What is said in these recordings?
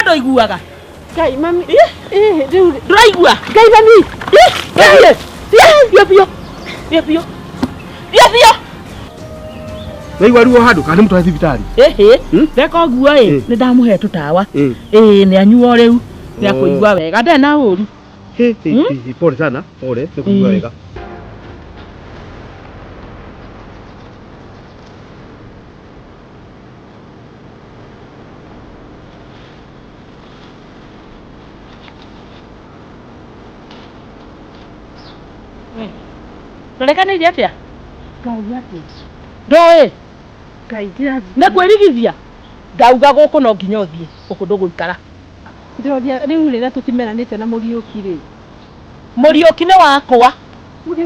Ndũiguaga? Ngai mami. Ĩ rĩu Ndũraigua? Ngai mami. Thiĩ, thiĩ, thiĩ biũ, thiĩ biũ, thiĩ biũ. Waigua ruo handũ kana nĩ mũtware thibitarĩ? Ĩhĩ, reka ũguo ĩ, nĩ ndamũhe tũtawa. Ĩĩ, nĩ anyua o rĩu, nĩ akũigua wega, ndarĩ na ũru. Hĩ, hĩ, hĩ, hĩ, pole sana, pole, nĩ kũigua wega. Tũrekanĩire atĩa? Ngai atĩa? Ndoĩ. Ngai ndirathiĩ. Nĩ kwĩrigithia. Ndauga gũkũ no nginya ũthiĩ, gũkũ ndũgũikara. Ndĩroria rĩu rĩrĩa tũtimeranĩte na Mũriũki rĩ. Mũriũki nĩ wakwa.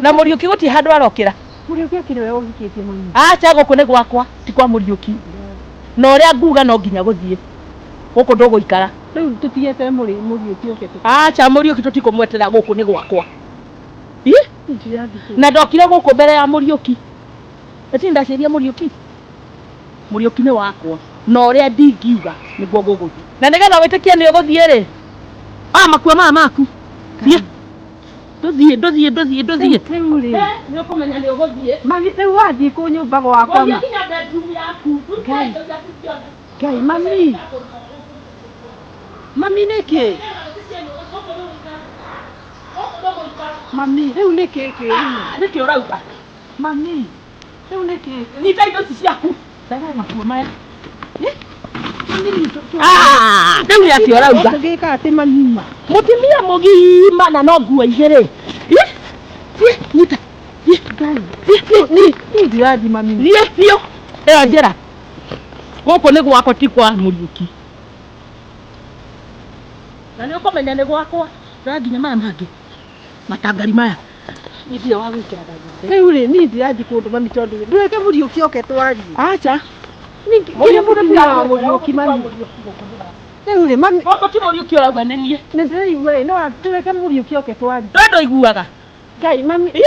Na Mũriũki gũtirĩ handũ arokĩra. Mũriũki akĩrĩ we ũhikĩtie mami. Acha, gũkũ nĩ gwakwa, ti kwa Mũriũki. Na ũrĩa nguga no nginya gũthiĩ. Gũkũ ndũgũikara. Rĩu tũtigete Mũriũki oke tũ. Acha, Mũriũki tũtikũmwetera, gũkũ nĩ gwakwa. Ĩ? Na ndokire gũkũ mbere ya Mũriũki. Ĩtini ndaciĩria Mũriũki. Mũriũki nĩ wakwa. Na ũrĩa ndingiuga nĩguo gũgũthiĩ. Na nĩgetha wĩtĩkie nĩ ũgũthiĩ rĩ, aya makuo maya maku. Thiĩ. Ndũthiĩ, ndũthiĩ, ndũthiĩ, ndũthiĩ. Rĩu rĩ. Nĩ ũkũmenya nĩ ũgũthiĩ. Mami, rĩu wathiĩ kũ nyũmba gwakwa ma. Gũthiĩ nginya bedroom yaku. Ngai. Ngai, mami. Mami nĩkĩ? Mami, rĩu nĩkĩ kĩu? Nĩkĩ ũrauga? Mami, rĩu nĩkĩ? Nyita indo ici ciaku. Rehe makuo maya. Ah, rĩu nĩ atĩa ũrauga? Tũngĩka atĩ mami. Mũtumia mũgima na no nguo igĩrĩ. Ĩ, thiĩ, nyita. Thiĩ. Ngai. Thiĩ, thiĩ, thiĩ. Niĩ ndirathiĩ mami. Thiĩ biũ. Ĩyo njĩra. Gũkũ nĩ gwakwa ti kwa Mũriũki. Na nĩ ũkũmenya nĩ gwakwa. Ndora nginya maya mangĩ. Matangari maya. Niĩ ndirĩ wa gwĩkĩra ndagĩtarĩ. Rĩu rĩ, niĩ ndirathiĩ kũndũ mami tondũ ndũreke Mũriũki oke twarie. Acha. Nĩ mũtumia wa Mũriũki mami. Rĩu rĩ, mami. Gũkũ ti Mũriũki ũrauga nĩ niĩ. Nĩ ndĩraigua ĩ, no ndũreke Mũriũki oke twarie. Ndũĩ ndũiguaga? Ngai mami. Ĩ,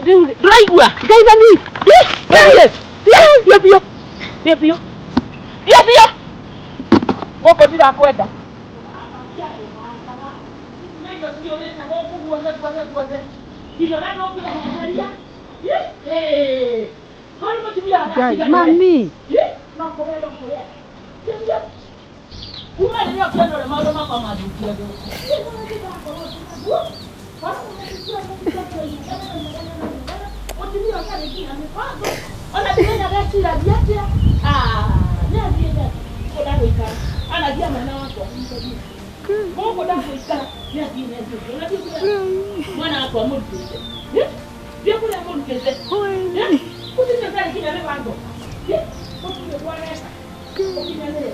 rĩu rĩ. Ndũraigua? Ngai mami. Thiĩ, thiĩ, thiĩ biũ. Thiĩ biũ. Thiĩ biũ. Gũkũ ndirakwenda. Ngai mami. Mwana wakwa mũrutĩte thiĩ kũrĩa mũrutĩte gũtirĩ ũtarĩ nginya mĩbango gũtirĩ ũguo areka ũkinyanĩre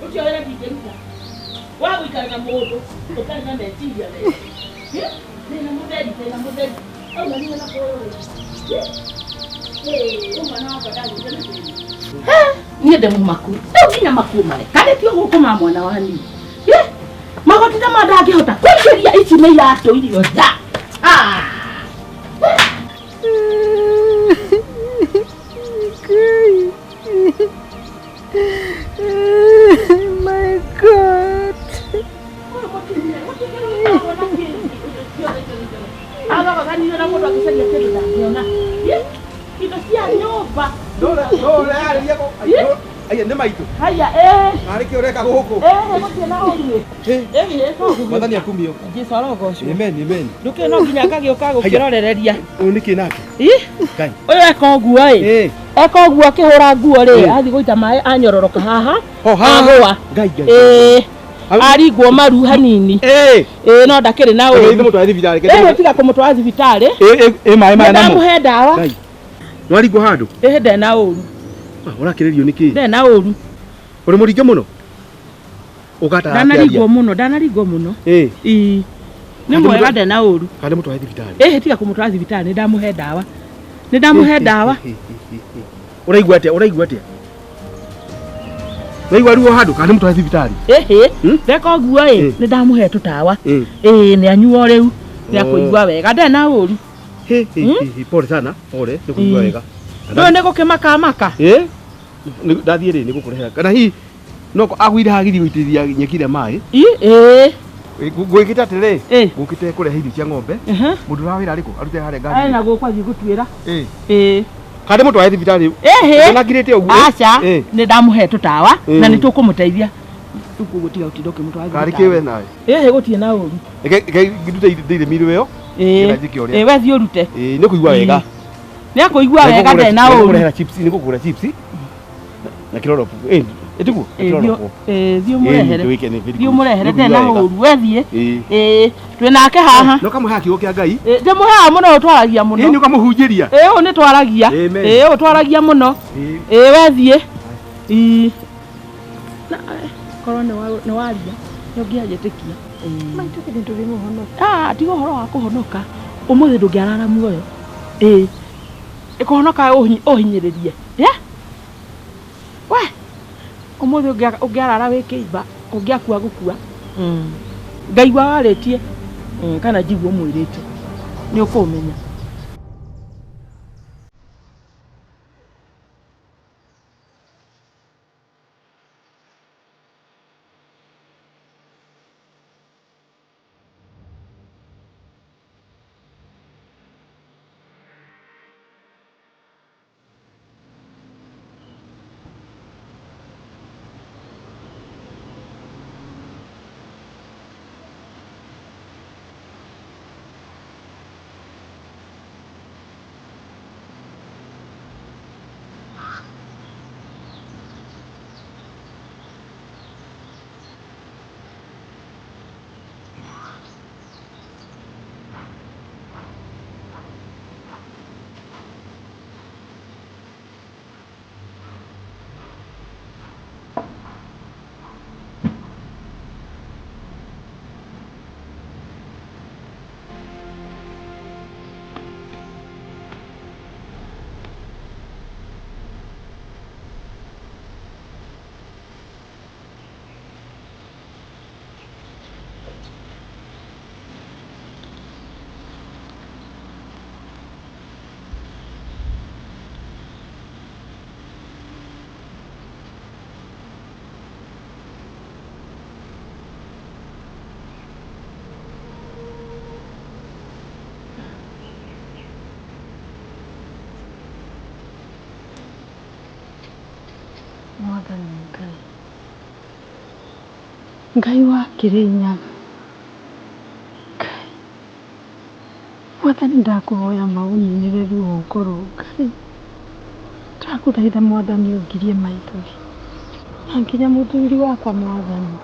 ũcio wĩra ndingĩruta wa gũikara na mũndũ ũtarĩ na meciria mega. Thĩna mũtheri, thĩna mũtheri aumanire na kũrĩa. Mwana wakwa ndagĩte na thĩna. Niĩ ndĩ mũmaku rĩu nginya makuo marekanĩtio gũkũ ma mwana wa niĩ magoti ta ma ndangĩhota kũingĩria ici nĩ iratũ irio nja. Ah! My God. Aroganire na mũndũ akĩcaria kĩndũ ndangĩona. Indo cia nyũmba. Aya nĩ maitũ. Haya, ĩ. Narĩ kĩ ũreka gũkũ? Ĩ, gũtirĩ na ũru. Ĩ, Mwathani akumio. Jesu arogocwo. Amen, amen. Ndũkĩũĩ no nginya ngagĩũka gũkĩrorereria. Ũyũ nĩkĩ nake? Ĩ? Ngai. Ũyũ eka ũguo ĩ. Eka ũguo akĩhũra nguo rĩ, athiĩ gũita maĩ anyororoka haha. O haha. Agũa. Ngai, Ngai. Ĩ. Aringwo maru hanini. Ĩ. Ĩ, no ndakĩrĩ na ũru. Ĩ, mũtware thibitarĩ. Ĩ, tiga kũmũtwara thibitarĩ. Ĩ, ĩ maĩ maya namo. Nĩndamũhe ndawa. Ngai. Nĩwaringwo handũ? Ĩ, ndarĩ na ũru. Ũrakĩrĩrio nĩkĩ? Ndarĩ na ũru. Ũrĩ mũringe mũno? Ũgata Ndanaringwo mũno, ndanaringwo mũno. Ĩ. Ĩ. Nĩ mwega ndarĩ na ũru. Kana mũtware thibitarĩ? Ĩ, tiga kũmũtwara thibitarĩ, nĩ ndamũhe ndawa. Nĩ ndamũhe ndawa. Ũraigua atĩa? Ũraigua atĩa? Waigua ruo handũ kana mũtware thibitarĩ? Ĩhĩ, reka ũguo ĩ, nĩ ndamũhe tũtawa. Ĩ, nĩ anyua o rĩu, nĩ akũigua wega, ndarĩ na ũru. Hĩ, hĩ, hĩ, pole sana, pole, nĩ kũigua wega. Ndũĩ nĩ gũkĩmakamaka? Ĩ? Ndathiĩ rĩ nĩ gũkũrehera kana hihi no agwire hagithi gũitĩrĩria nyeki ĩrĩa maĩ. Ĩ, ĩĩ. Ngwĩkĩte atĩrĩ, Ĩ. ngũkĩte kũrehe irio cia ng'ombe. Ehe. Mũndũ ũrĩa wa wĩra arĩkũ arute harĩa Arĩ ngari. na gũkũ athiĩ gũtuĩra. Ĩ. Ĩĩ. Kana ndĩmũtware thibitarĩ? Ĩhĩ. Ndũnakirĩte ũguo? Aca, Ĩ. nĩ ndamũhe tũtawa Ĩ. na nĩ tũkũmũteithia. Rĩu kũgũtiga gũtinda ũkĩmũtwara Karĩ thibitarĩ. kĩ we nawe? Ĩhĩ, gũtirĩ na ũru. Reke ngĩrute ndĩrĩmĩrwo ĩyo. Ĩĩ. Nĩgetha njĩke ũrĩa. Ĩĩ, we thiĩ ũrute. Ĩ, nĩ kũigua wega. Nĩ akũigua wega ndarĩ na ũru. Nĩngũkũrehera chips, nĩngũkũgũra chips na kĩroropo. Ĩ, ĩtiguo? Na Ĩĩ, kĩroropo. ĩĩ, thiĩ Ĩ, ũmũrehere. nĩwĩke nĩ very Thiĩ good. ũmũrehere ndarĩ na Nĩkũigua wega. ũru. We thiĩ. Ĩ. Ĩĩ, twĩ nake haha. No kamũheaga kiugo kĩa Ngai. Ĩĩ, ndĩmũheaga mũno twaragia mũno. Ĩ, nĩ ũkamũhunjĩria. Ĩĩ, ũyũ nĩ twaragia. Amen. Ĩĩ, ũyũ twaragia mũno. Ĩ. Ĩĩ, we thiĩ. Ĩĩ. Na, korwo nĩ waria nĩ ũngĩanjĩtĩkia. Maitũ githĩ ndũrĩ mũhonoku? Ah, tiga ũhoro wa kũhonoka, ũmũthĩ ndũngĩarara muoyo. Ĩĩ, ĩkũhonoka ũhinyĩrĩrie. Yeah? We, ũmũthĩ ũngĩarara wĩ kĩimba, ũngĩakua gũkua. Ngaigua warĩtie, kana njigua ũmwĩrĩte, nĩ ũkũmenya. Mwathani Ngai, Ngai wa Kĩrĩnyaga, Ngai, Mwathani ndakũhoya ma ũninĩre ruo ngoro, Ngai, ndagũthaitha Mwathani ũngirie maithori, na nginya mũthuri wakwa Mwathani,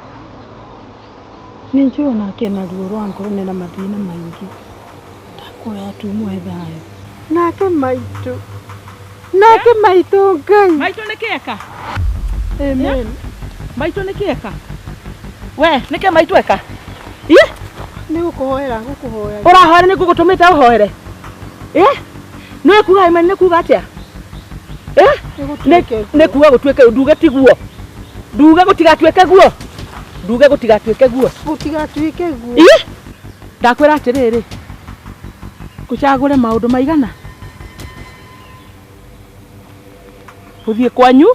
nĩ njũĩ onake ena ruo rwa ngoro na ena mathĩna maingĩ, ndakũhoya tu ũmũhe thayũ. Nake maitũ, nake maitũ Ngai. Maitũ nĩ kĩeka? Amen. Maitũ nĩ kĩeka? We, nĩ kĩ maitũ eka? Ĩ? Nĩ gũkũhoera ngũkũhoya. Ũrahoera nĩ ngũgũtũmĩte ũhoere? Ĩ? Nĩ kuga amen nĩ kuga atĩa? Ĩ? Nĩ kuga gũtuĩke nduge tiguo. Nduge gũtigatuĩke guo. Nduge gũtigatuĩke guo. Gũtigatuĩke guo. Ĩ? Ndakwĩra atĩrĩrĩ, ũcagũre maũndũ maigana? Ũthiĩ kwanyu,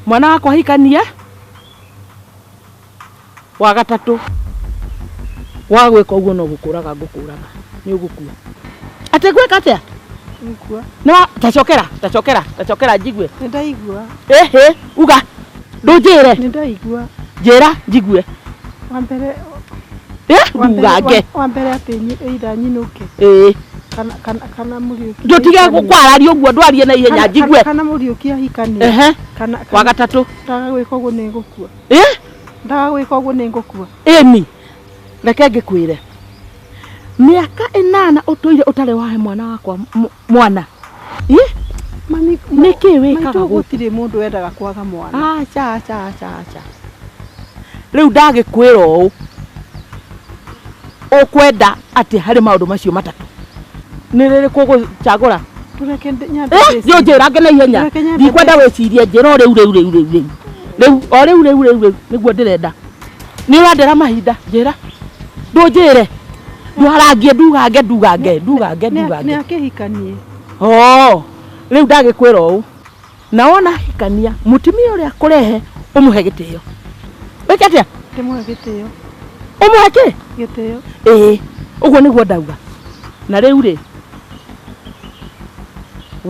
mwana wakwa ahikanie, wa gatatũ, wa gwĩka ũguo no gũkũraga ngũkũraga, nĩ ũgũkua. Atĩ ngwĩka atĩa? Ngũkua. No, tacokera, tacokera, tacokera njigue. Nĩ ndaigua. Ĩhĩ, uga. Ndũnjĩre. Nĩ ndaigua. Njĩra njigue. Wa mbere, ndugange. Wa mbere atĩ either nyinũke. Ĩĩ. Kana, kana, kana Mũriũki Ndũtige ahikanie. kwararia ũguo, ndwarie na ihenya njigue. Kana Mũriũki ahikanie. Ehe. Kana, Wa gatatũ. Ndaga gwĩka ũguo nĩ ngũkua. Ĩ? Ndaga gwĩka ũguo nĩ ngũkua. Ĩni. Reke ngĩkwĩre. Mĩaka 8 ũtũire ũtarĩ wahe mwana wakwa mwana. Ĩ? Mami, Nĩkĩ wĩkaga maitũ gũkũ? gũtirĩ mũndũ wendaga kwaga mwana. Aca, aca, aca, aca. Rĩu ndagĩkwĩra ũũ. Ũkwenda atĩ harĩ maũndũ macio matatũ. Nĩ rĩrĩkũ ũgũcagũra? Tũreke nyambe ndĩcirie. Thiĩ ũnjĩrange na ihenya. Tũreke nyambe Ndikwenda wĩcirie, njĩra o rĩu, rĩu, rĩu, rĩu, rĩu. Rĩu, o rĩu, rĩu, rĩu, rĩu, nĩguo ndĩrenda. Nĩ ũrandera mahinda, njĩra. Ndũnjĩre. Ndwarangie, ndugange, ndugange, ndugange, ndugange. Nĩ akĩhikanie. Oh, Rĩu ndagĩkwĩra ũũ, na wona hikania mũtumia ũrĩa kũrehe ũmũhe gĩtĩo. Wĩke atĩa? Ndĩmũhe gĩtĩo. Ũmũhe kĩ? Gĩtĩo. Ĩĩ, ũguo nĩguo ndauga. Na rĩu rĩ,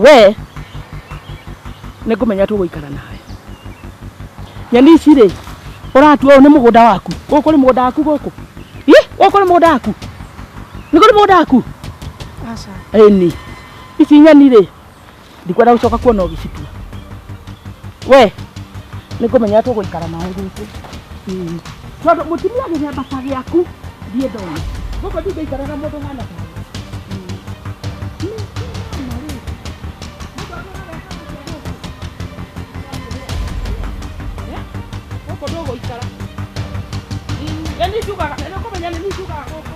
we nĩ ngũmenya tũgũikara nawe. Nyeni ici rĩ, ũratua ũyũ nĩ mũgũnda waku? Gũkũ nĩ mũgũnda waku gũkũ? Ĩ, gũkũ nĩ mũgũnda waku? Nĩ kũrĩ mũgũnda waku? Aca. Ĩni. Ici nyeni rĩ, ndikwenda gũcoka kuona ũgĩcitua. We, nĩ ngũmenya tũgũikara nawe gũkũ. Ĩĩ. Tondũ mũtumia gĩthemba ta gĩaku ndiĩ ndona. Gũkũ ndingĩikara na mũndũ ũhana tawe. Gũkũ ndũgũikara. Nĩ niĩ njugaga, nĩ ũkũmenya nĩ niĩ njugaga gũkũ.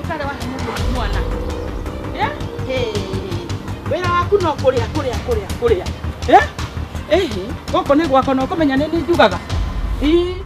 Ũtarĩ wahe mũndũ mwana. Eh? Hey. Wĩra waku no kũrĩa kũrĩa kũrĩa kũrĩa. Eh? Ĩhĩ, gũkũ nĩ gwakwa na ũkũmenya nĩ niĩ njugaga. Ii.